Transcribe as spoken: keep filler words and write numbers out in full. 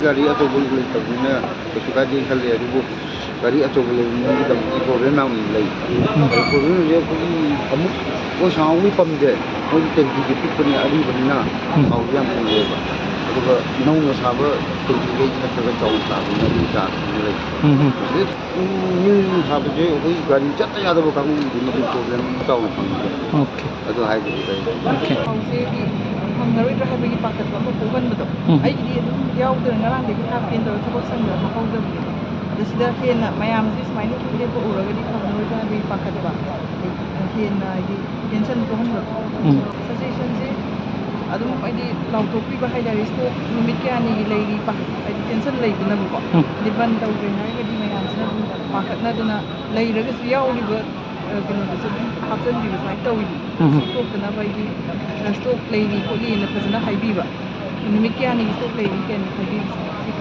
ꯒꯥꯔꯤ ꯑꯆꯧꯕ ꯂꯩꯇꯕꯅꯤꯅ ꯀꯩꯁꯨ ꯀꯥꯏꯗꯦ ꯈꯜꯂꯦ, ꯑꯗꯨꯕꯨ ꯒꯥꯔꯤ ꯑꯆꯧꯕ ꯂꯩꯕ ꯃꯤꯒꯤꯗꯃꯛꯇꯤ ꯄ꯭ꯔꯣꯕ꯭ꯂꯦꯝ ꯌꯥꯝꯅ ꯂꯩ꯫ ꯎꯝ꯫ ꯑꯗꯨ ꯄ꯭ꯔꯣꯕ꯭ꯂꯦꯝꯁꯦ ꯑꯩꯈꯣꯏꯒꯤ ꯑꯃꯨꯛ ꯑꯩꯈꯣꯏ ꯁꯥꯎꯟꯒꯤ ꯄꯝꯁꯦ, ꯃꯣꯏꯒꯤ ꯇꯦꯡꯀꯤꯁꯦ ꯄꯤꯛꯄꯅꯤꯅ ꯑꯔꯤꯕꯅꯤꯅ ꯎꯝ꯫ ꯊꯥꯎꯁꯦ ꯌꯥꯝ ꯊꯨꯅ ꯂꯣꯏꯕ꯫ ꯑꯗꯨꯒ ꯅꯧꯅ ꯁꯥꯕ ꯇꯦꯡꯀꯤꯈꯩꯁꯤꯅ ꯈꯔ ꯈꯔ ꯆꯥꯎꯅ ꯁꯥꯕꯅꯤꯅ ꯑꯗꯨꯒꯤ ꯆꯥꯟꯁ ꯑꯗꯨꯝ ꯂꯩ꯫ ꯎꯝ ꯍꯝ꯫ ꯍꯧꯖꯤꯛ ꯅ꯭ꯌꯨ ꯁꯥꯕꯁꯦ ꯑꯩꯈꯣꯏ ꯒꯥꯔꯤ ꯆꯠꯇ ꯌꯥꯗꯕ ꯀꯥꯡꯕꯨꯒꯤꯗꯤ ꯃꯗꯨ ꯄ꯭ꯔꯣꯕ꯭ꯂꯦꯝ ꯆꯥꯎꯅ ꯐꯪꯉꯤ꯫ ꯑꯣꯀꯦ꯫ ꯑꯗꯨ ꯍꯥꯏꯕꯗꯨꯗ ꯑꯩ ꯑꯣꯀꯦ꯫ ꯊꯥꯎꯁꯦ ꯍꯥꯏꯗꯤ ꯐꯪꯉꯔꯣꯏꯗ꯭ꯔꯥ ꯍꯥꯏꯕꯒꯤ ꯄꯥꯈꯠꯄ ꯑꯃ ꯄꯣꯛꯍꯟꯕꯗꯣ꯫ ꯎꯝ꯫ ꯑꯩꯒꯤꯗꯤ ꯑꯗꯨꯝ ꯌꯥꯎꯗꯅ ꯉꯔꯥꯡꯗꯒꯤ ꯍꯥꯞꯀꯦꯅ ꯇꯧꯔ ꯊꯕꯛ ꯁꯪꯗꯅ ꯍꯥꯞꯍꯧꯗꯕꯅꯦꯕ꯫ ꯑꯗ ꯁꯤꯗ ꯍꯦꯟꯅ ꯃꯌꯥꯝꯁꯦ ꯁꯨꯃꯥꯏꯅ ꯁꯨꯝ ꯂꯦꯞꯄ ꯎꯔꯒꯗꯤ ꯐꯪꯉꯔꯣꯏꯗ꯭ꯔꯥ ꯍꯥꯏꯕꯒꯤ ꯄꯥꯈꯠꯄ, ꯑꯗꯩ ꯍꯦꯟꯅ ꯍꯥꯏꯗꯤ ꯇꯦꯟꯁꯟ ꯄꯣꯛꯍꯟꯕꯗꯣ꯫ ꯎꯝ꯫ ꯁꯖꯦꯁꯟꯁꯦ ꯑꯗꯨꯝ ꯍꯥꯏꯗꯤ ꯂꯥꯎꯊꯣꯛꯄꯤꯕ ꯍꯥꯏꯇꯥꯔꯦ, ꯁ꯭ꯇꯣꯛ ꯅꯨꯃꯤꯠ ꯀꯌꯥꯅꯤꯒꯤ ꯂꯩꯔꯤ ꯄꯥ-, ꯍꯥꯏꯗꯤ ꯇꯦꯟꯁꯟ ꯂꯩꯗꯅꯕꯀꯣ꯫ ꯎꯝ꯫ ꯑꯗꯩ ꯕꯟ ꯇꯧꯈ꯭ꯔꯦ ꯍꯥꯏꯔꯒꯗꯤ ꯃꯌꯥꯝꯁꯤꯅ ꯑꯗꯨꯝ ꯄꯥꯈꯠꯅꯗꯅ ꯂꯩꯔꯒꯁꯨ ꯌꯥꯎꯔꯤꯕ, ꯑ, ꯀꯩꯅꯣꯗꯨꯁꯨ ꯑꯗꯨꯝ ꯍꯥꯞꯆꯤꯟꯕꯤꯕ ꯁꯨꯃꯥꯏꯅ ꯇꯧꯋꯤꯅꯦ꯫ ꯎꯝ꯫ ꯁꯤ ꯇꯣꯛꯇꯅꯕ ꯍꯥꯏꯗꯤ, ꯑ, ꯁ꯭ꯇꯣꯛ ꯂꯩꯔꯤ ꯈꯣꯠꯂꯤꯅ ꯐꯖꯅ ꯍꯥꯏꯕꯤꯕ꯫ ꯅꯨꯃꯤꯠ ꯀꯌꯥꯅꯤꯒꯤ ꯁ꯭ꯇꯣꯛ ꯂꯩꯔꯤ ꯀꯩꯅꯣ ꯍꯥꯏꯕꯤꯕꯁꯦ ꯁꯤ